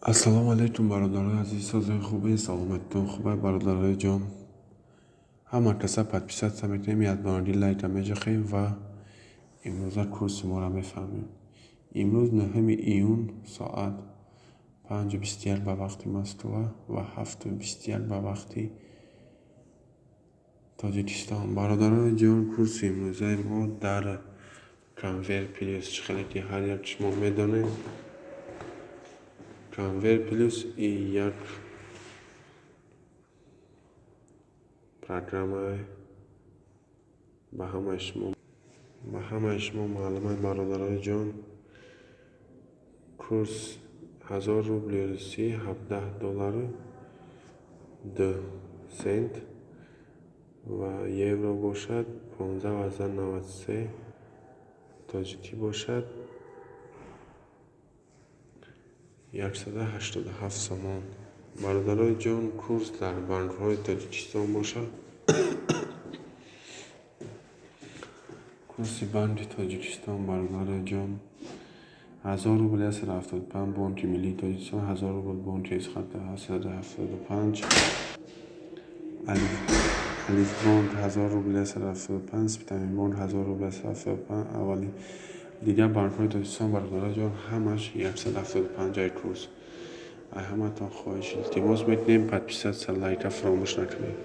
Ассалому алайкум, бародарои азиз, созои хубе, саломатитон хубе, бародарои ҷон. Ҳама каса подписаться мекунем, ядбаноги лайка меҷахем ва имрӯза курси моро мефаҳмем. Имрӯз 9 июн, соат 5:21 ба вақти Москва ва 7:21 ба вақти Тоҷикистон. Бародарои ҷон, курси имрӯзаи мо дар Конвер Плюс, чӣ хеле ки ҳар як шумо медонед, Конвер Плюс и як программаи ба ҳамаи шумо маълумай, бародарои ҷон. Курс 1000 рубли русӣ, 17 доллару 2 сент ва евро бошад 15,93, тоҷикӣ бошад 187 сомон. Бародарои ҷон, курс дар банкҳои Тоҷикистон бошад, курси Банки Тоҷикистон, бародарои ҷон, 1000 рубл 175, Бонки Миллии Тоҷикистон 1000 рубл, Бонки Эсхата 175, Алифбонк 1000 рубл 175, Спитаменбонк 1000 рубл 175, аввали дигар банкҳои Тоҷикистон, бародарои ҷон, ҳамаш 175 ай курс. Ай ҳаматон хоҳиш, илтимос мекунем, подписаться, лайка фаромӯш накунед.